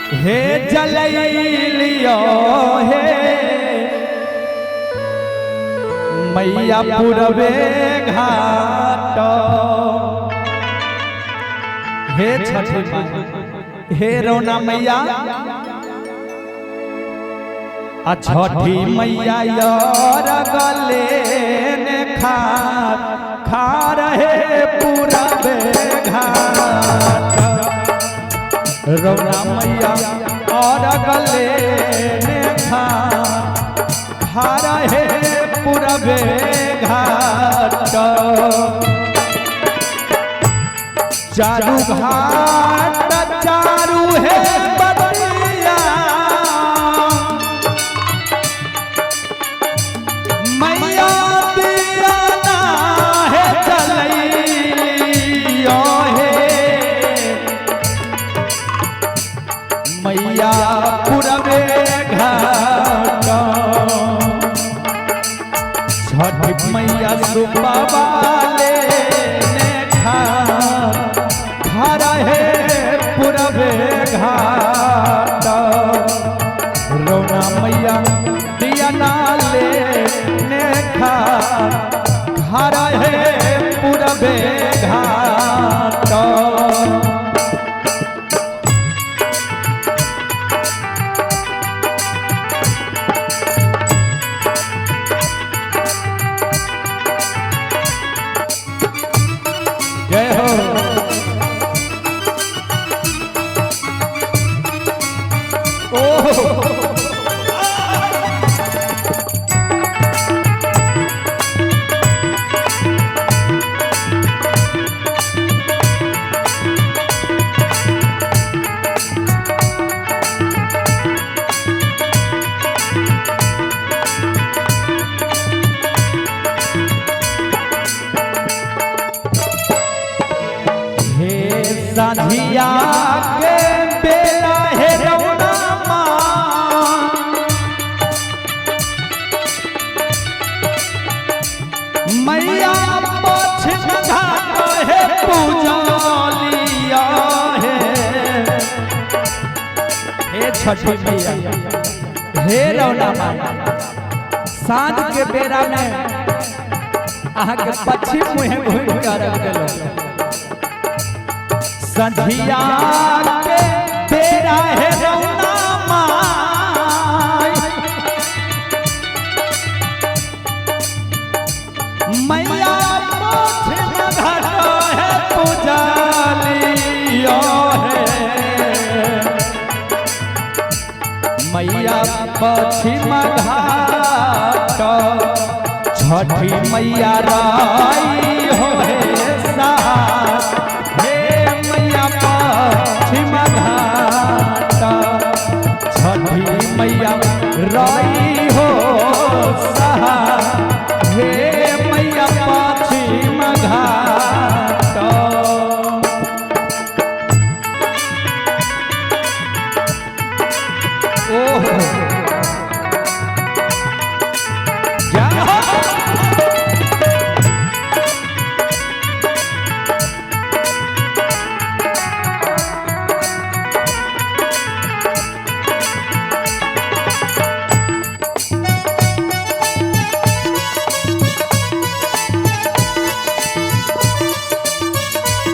हे जलैलियो हे मैया पुरवे घाट। हे छठी माई, हे रौना मैया, आ छठी मैया यार गले ने खा खा रहे पुरवे घाट। रौना मैया और गले ने खा खा रहे पुरवे घाट। चारू घाट चारू है बतिया, मैया दिया ना है चलैलियो हे मैया पुरवे घाट। छठ मैया सुपवाले ने खा खा रहे पुरवे घाट। रौना मैया दिया नाले ने खा खा रहे पुरवे घाट। जय हो। हे साझिया के बेला हे रौना माँ, मैया पश्चिम घाट हे पूजलिया हे। हे छठी मैया, हे रौना माँ, साँझ के बेरा में अहाँ के पश्चिम मुहे घूमि के अर्घ देलहुँ। संझिया के बेरा हे रौना माई, मैया पश्चिम घाट हे पूजलियो हे मैया पश्चिम घाट। छठी मैया राई हो हे सहार, हे मैया पश्चिम घाट। छठी मैया राई हो सहार, हे मैया पश्चिम घाट। ओहो जय हो।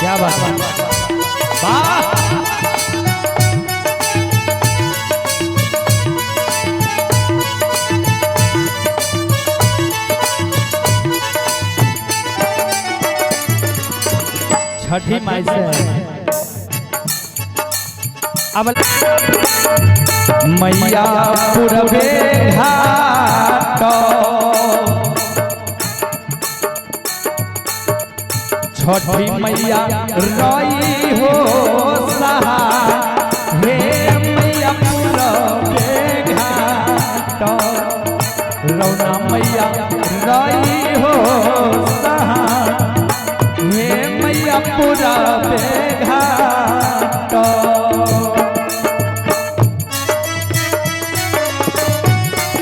क्या बात है, वाह। छठी माई से अब मैया पुरवे घाट। छठी मैया रई हो सहा, हे मैया पुरवे घाट। रौना मैया रई हो सहा, हे मैया पुरवे घाट।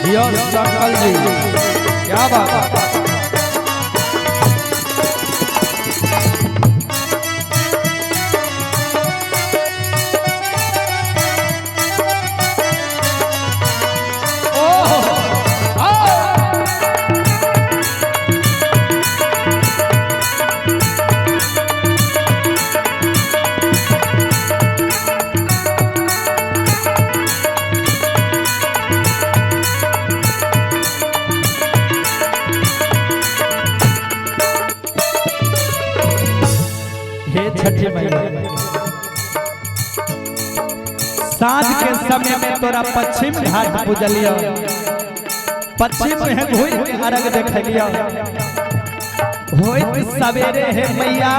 जियो सकल जी, क्या बात है। साँझ के समय में तोरा पश्चिम घाट पूजलियो, पश्चिम में घूर के अर्घ देखलियो। होइत सवेरे हे मैया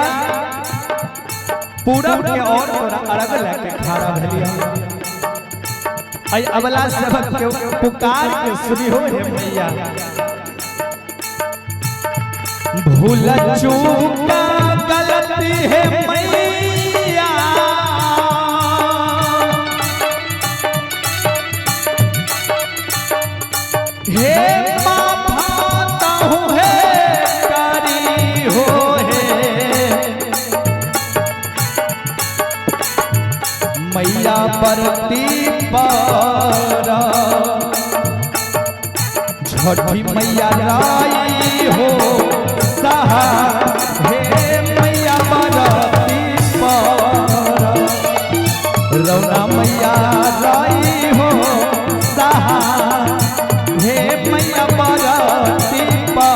पूरब के और तोरा अर्घ लेके खड़ा भेलियो। ऐ अबला सेवक के पुकार के सुनिहो हे मैया। भूल चूक गलती है मैया, हे माफाता हूँ है करी हो है मैया परती पर छठी मैया राई हो सहा हे मैया परती पर रौना मैया राई हो सहा हे मैया परती पर।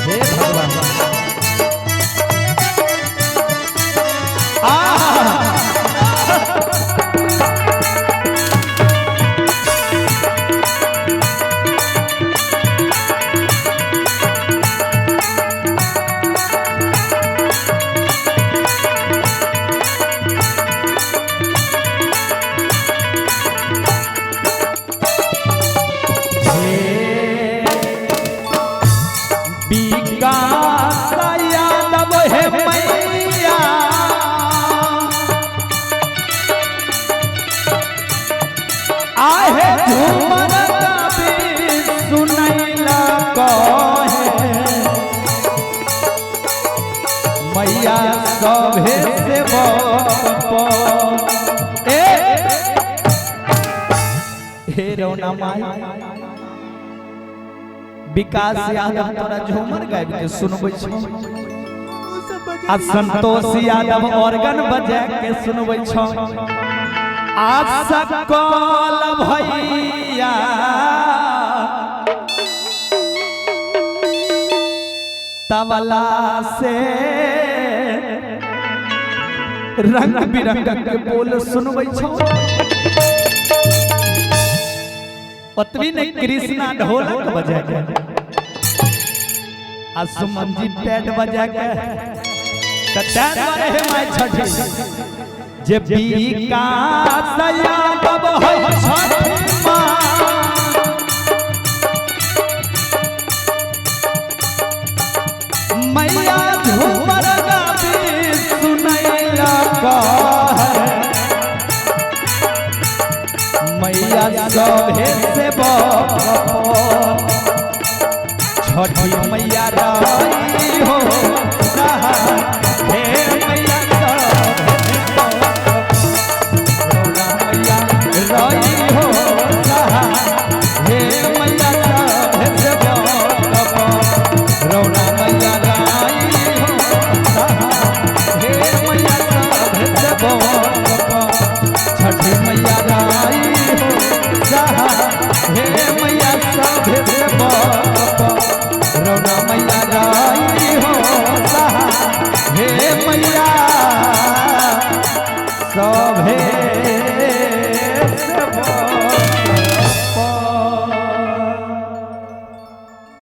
हे भगवान विकास यादव हे मैया आहे झूमर कवि सुनैला कहे मैया सभे सेवक ए हे रौना माई। विकास यादव तोरा झूमर गाबि के सुनबै छौ आ संतोष यादव ऑर्गन बजा के सुनबै छौ। आ सकल भैया तबला से रंग बिरंग के बोल सुनबै छौ। ओतबी ने कृष्णा ढोलक बजा के आ सुमन जी पैड बजा के हे my छठी जे विकास यादव है छठी माँ मैया झूमर गाबी सुनैला कहे मैया सभे सेवक छठी मैया